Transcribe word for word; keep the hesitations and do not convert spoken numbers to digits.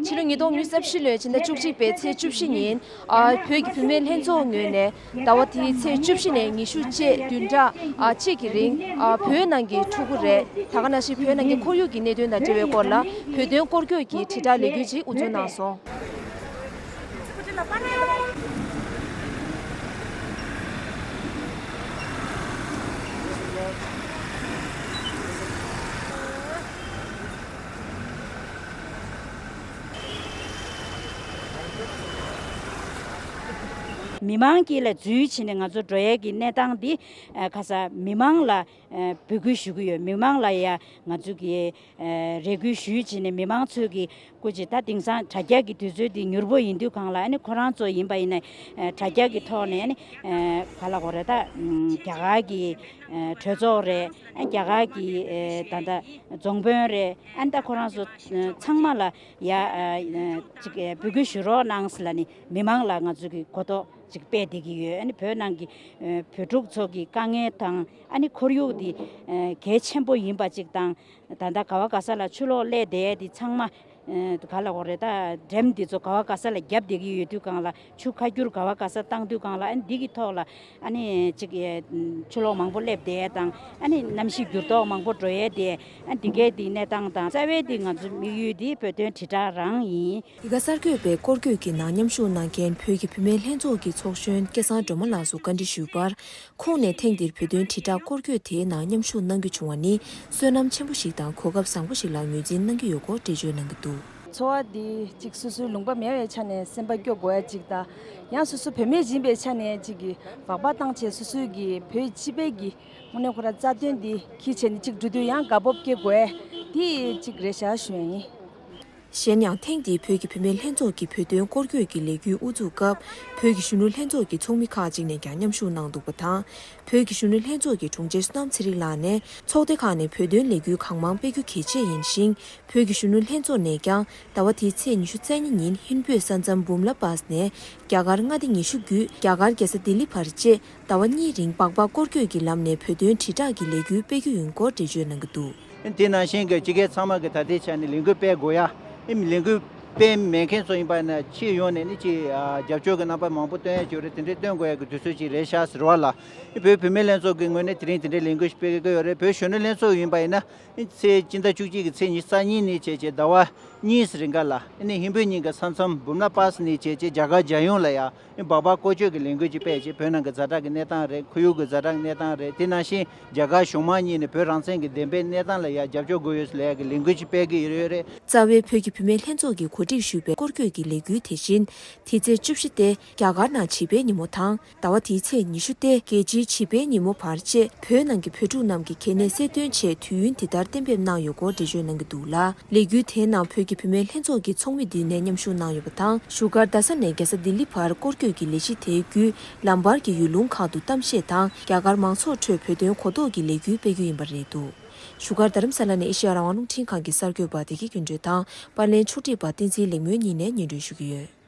ཕྱི་ལོ་ཉིས་སྟོང་ཉི་ཤུ་རྩ་བཞི་ལོའི་ཕྱི་ཟླ་བཅུ་གཅིག་པའི་ཚེས་བཅུ་བཞི་ཉིན། ཨ། བོད་ཀྱི་བུད་མེད་ལྷན་ཚོགས་ངོས་ནས་ཟླ་བ་འདིའི་ཚེས་བཅུ་བཞི་ནས་ཉི་ཤུ་བཅས་བདུན་ཕྲག་ཨ། གཅིག་གི་རིང་། ཨ། བོད་ནང་གི་ཕྲུ་གུ་རེད། ད་ག་ནང་བཞིན་བོད་ནང་གི་ཁོར་ཡུག་གི་གནད་དོན་དང་འབྲེལ་བའི་སྐོར་ལ་བོད་དོན་སྐོར་སྐྱོད་ཀྱི་དྲིལ་བསྒྲགས་ལས་འགུལ་ཅིག་དབུ་འཛུགས་གནང་སོང་། མི་མང་དཀྱིལ་ལ་འཛུལ་ཕྱིན་ནས་ང་ཚོ་འགྲོ་ཡས་ཀྱི་གནས་སྟངས་འདི། ཨ། ཁ་ས་མི་མང་ལ། ཨ། འབོད་སྐུལ་ཞུ་གི་ཡོད། མི་མང་ལ་ཡ་ང་ཚོ་གི། ཨ། རེ་སྐུལ་ཞུས་ཕྱིན་ནས་མི་མང་ཚོས་ཀྱི་སྐུ་མཁྱེན། ད་དེང་སང་དྲ་རྒྱ་གི་དུས་ཚོད་འདི་མྱུར་པོ་ཡིན་དུས་སྒང་ལ། ཨ་ནི་ཁོ་རང་ཚོ་ཡིན་པ་ཡིན་ན། ཨ། དྲ་རྒྱ་གི་ཐོག་ནས། ཨ་ནི། ཨ། ག་ལབ་དགོས་རེད། ད། ཨ། རྒྱ་གར་གྱི། ཨ། གྲོས་ཚོགས་རེད། ཨ། རྒྱ་གར་གྱི། ཨ། ད་ལྟ་རྫོང་དཔོན་རེད། ཨ་ནི་ད་ཁོ་རང་ཚོ། ཨ། ཚང་མ་ལ་ཡ། ཨ། ཨ། ཅིག་ཨ། འབོད་སྐུལ་ཞུ་རོགས་གནང་ཟེར་ལབ་ནས་མི་མང་ལ་ང་ཚོ་གི་གོ་རྟོགས་ཅིག་སྤེལ་བསྡད་ཀྱི་ཡོད། ཨ་ནི་བོད་ནང་གི། ཨ། བོད་ཕྲུག་ཚོ་གི་དཀའ་ངལ་དང་། ཨ་ནི་ཁོར་ཡུག་འདི། ཨ། གལ་ཆེན་པོ་ཡིན་པ་ཅིག་དང་། ད་ལྟ་ག་བ་ག་ས་ལ་ཆུ་ལོག་སླེབས་བསྡད་ཡས་འདི་ཚང་མ། ཨ། ག་ལབ་དགོས་རེད། ད་འགྲེམས་འདི་ཚོ་ག་བ་ག་ས་ལ་བརྒྱབ་བསྡད་ཀྱི་ཡོད་དུས་སྒང་ལ། ཆུ་ཁ་སྐྱུར་ག་བ་ག་ས་བཏང་དུས་སྒང་ལ། ཨ་ནི་འདི་གི་ཐོག་ལ། ཨ་ནི་ཅིག་ཨ། ཆུ་ལོག་མང་པོ་སླེབས་བསྡད་ཡས་དང་། ཨ་ནི་གནམ་གཤིས་འགྱུར་ལྡོག་མང་པོ་འགྲོ་ཡས་དེ། ཨ། འདི་གའི་འདི་གནས་སྟངས་དང་། རྩ་བའི་འདི་ང་ཚོ་དམིགས་ཡུལ་འདི་བོད་དོན་དྲིལ་བསྒྲགས་རང་ཡིན། འདི་ག་གསར་འགོད་པའི་སྐོར་སྐྱོད་ཀྱི་ནང་མཉམ་ཞུགས་གནང་མཁན་བོད་ཀྱི་བུད་མེད་ལྷན་ཚོགས་ཀྱི་ཚོགས་གཞོན་སྐལ་བཟང་སྒྲོལ་མ་ལགས་སུ་བཀའ་འདྲི་ཞུས་པར། ཁོང་ནས་ཐེངས་འདིར་བོད་དོན་དྲིལ་བསྒྲགས་སྐོར་སྐྱོད་དེའི་ནང་མཉམ་ཞུགས་གནང་རྒྱུ་བྱུང་བ་ནི་བསོད་ནམས་ཆེན་པོ་ཞིག་དང་གོ་སྐབས་བཟང་པོ་ཞིག་ལ་ངོས་འཛིན་གནང་གི་ཡོད་སྐོར་འགྲེལ་བརྗོད་གནང་གི་འདུག། འཚོ་བ་འདི་གཅིག་སོ་སོའི་ལུང་པ་མེད་པའི་ཆ་ནས་སེམས་པ་སྐྱོ་དགོས་ཡ་གཅིག་དང་། ཡང་སོ་སོ་བུད་མེད་ཡིན་པའི་ཆ་ནས་གཅིག་གི་སྦག་སྦག་བཏང་བྱས། སོ་སོའི་གི་བོད་སྤྱི་པའི་གི་དངོས་གནས་ཁོ་རང་རྩ་དོན་འདི་འཁྱེར་བྱས་ནས་གཅིག་འགྲོ་དུས་ཡང་དགའ་སྤོབས་སྐྱེ་དགོས་ཡ་འདི་གཅིག་རེད་ཤག་ཞུ་ཡ་ཡིན། གཞན་ཡང་། ཐེངས་འདིའི་བོད་ཀྱི་བུད་མེད་ལྷན་ཚོགས་ཀྱི་བོད་དོན་སྐོར་སྐྱོད་ཀྱི་ལས་འགུལ་དབུ་འཛུགས་སྐབས། བོད་ཀྱི་གཞོན་ནུ་ལྷན་ཚོགས་ཀྱི་ཚོགས་མི་ཁག་ཅིག་ནས་ཀྱང་མཉམ་ཞུགས་གནང་འདུག་པ་དང་། བོད་ཀྱི་གཞོན་ནུ་ལྷན་ཚོགས་ཀྱི་དྲུང་ཆེ་བསོད་ནམས་ཚེ་རིང་ལགས་ནས། ཚོགས་སྡེ་ཁག་ནས་བོད་དོན་ལས་འགུལ་གང་མང་སྤེལ་རྒྱུ་གལ་ཆེ་ཡིན་ཞིང་། བོད་ཀྱི་གཞོན་ནུ་ལྷན་ཚོགས་ནས་ཀྱང་ཟླ་བ་འདིའི་ཚེས་ཉི་ཤུ་རྩ་གཉིས་ཉིན་ཧིན་བོད་ས་མཚམས་འབུམ་ལ་པཱས་ནས་རྒྱ་གར་མངའ་སྡེ་ཉི་ཤུ་བརྒྱུད་རྒྱ་གར་རྒྱལ་ས་ལྡི་ལི་བར་བཅས་ཟླ་བ་གཉིས་རིང་སྦག་སྦག་སྐོར་སྐྱོད་ཀྱི་ལམ་ནས་བོད་དོན་དྲིལ་བསྒྲགས་ཀྱི་ལས་འགུལ་སྤེལ་རྒྱུ་ཡིན་སྐོར་འགྲེལ་བརྗོད་གནང་གི་འདུག། དེ་ནང་བཞིན་གྱི་སྤྱི་སྒེར་ཚང་མ་གི་ད་ལྟའི་ཆ་ནས་ལས་འགུལ་སྤེལ་དགོས་ཡ། ཨེམ། ལས་འགུལ་སྤེལ་མེད་མཁན་ཚོ་ཡིན་པ་ན་སྤྱི་ཡོངས་ནས་ནི་ཅིག་ཨ། རྒྱབ་སྐྱོར་གྱི་རྣམ་པ་མང་པོ་སྟོན་ཡ་ཅིག་ཡོད་རེད། དེ་འདྲའི་སྟོན་དགོས་ཡ་གི་དུས་ཚོད་ཅིག་རེད་ཤག་ཟེར་བ་ལ། བོད་བུད་མེད་ལྷན་ཚོགས་ཀྱི་ངོས་ནས་དེ་རིང་དེ་འདྲའི་ལས་འགུལ་ཞིག་སྤེལ་གི་ཡོད་རེད། བོད་གཞོན་ནུ་ལྷན་ཚོགས་ཡིན་པ་ཡིན་ན། ཚེས་སྤྱི་ཟླ་བཅུ་གཅིག་གི་ཚེས་ཉི་ཤུ་རྩ་གཉིས་ནས་བྱས་བྱས་ཟླ་བ་གཉིས་རིང་ག་ལ། ཨ་ནི་ཧིན་བོད་གཉིས་ཀྱི་ས་མཚམས་འབུམ་ལ་པཱས་ནས་བྱས་བྱས་རྒྱ་གར་རྒྱལ་ཡོངས་ལ་ཡ། ཨ་ནི་སྦག་སྦག་སྐོར་སྐྱོད་ཀྱི་ལས་འགུལ་ཅིག་སྤེལ་བྱས། བོད་ནང་གི་ཛ་དྲག་གི་གནས་སྟངས་རེད། ཁོར་ཡུག་གི་ཛ་དྲག་གནས་སྟངས་རེད། དེ་ནང་བཞིན་རྒྱ་གར་གཞུང་མང་གཉིས་ནས་བོད་རང་བཙན་གྱི་བདེན་པའི་གནས་སྟངས་ལ་ཡ་རྒྱབ་སྐྱོར་དགོས་ཡོད་ལབ་ཡ་གི་ལས་འགུལ་ཅིག་སྤེལ་གྱི་ཡོད་རེད། རྩ་བའི་བོད་ཀྱི་བུད་མེད་ལྷན་ཚོགས་ཀྱིས་གོ་སྒྲིག་ཞུས་པའི་སྐོར་སྐྱོད་ཀྱི་ལས་འགུལ་དེ་བཞིན། དེ་ཚེས་བཅུ་བཞི་སྟེ་རྒྱ་གར་ནང་བྱིས་པའི་ཉིན་མོ་དང་། ཟླ་བ་འདིའི་ཚེས་ཉི་ཤུ་སྟེ་རྒྱལ་སྤྱིའི་བྱིས་པའི་ཉིན་མོ་བར་བཅས། བོད་ནང་གི་བོད་ཕྲུག་རྣམས་ཀྱི་གལ་གནད་གསལ་སྟོན་ཆེད་དུས་ཡུན་འདི་ལྟར་གཏན་འབེབས་གནང་ཡོད་སྐོར་འགྲེལ་བརྗོད་གནང་གི་འདུག་ལ། ལས་འགུལ་དེའི་ནང་བོད་ཀྱི་བུད་མེད་ལྷན་ཚོགས་ཀྱི་ཚོགས་མི་འདི་ནས་མཉམ་ཞུགས་གནང་ཡོད་པ་དང་། བཞུགས་སྒར་རྡ་ས་ནས་རྒྱལ་ས་ལྡི་ལི་བར་སྐོར་སྐྱོད་ཀྱི་ལས་གཞི་དེའི་བརྒྱུད། ལམ་བར་གྱི་ཡུལ་ལུང་ཁག་ཏུ་གཏམ་བཤད་དང་། རྒྱ་གར་མང་ཚོགས་ཁྲོད་བོད་དོན་གོ་རྟོགས་ཀྱི་ལས་འགུལ་སྤེལ་རྒྱུ་ཡིན་པ་རེད་འདུག། བཞུགས་སྒར་རྡ་རམ་ས་ལ་ནས་ཨེ་ཤེ་ཡ་རང་དབང་རླུང་འཕྲིན་ཁང་གི་གསར་འགོད་པ་བདེ་སྐྱིད་ཀུན་སྒྲོན་དང་། པར་ལེན་ཕྱོགས་སྒྲིག་པ་བསྟན་འཛིན་ལེགས་སྨོན་གཉིས་ནས་སྙན་སྒྲོན་ཞུ་གི་ཡོད།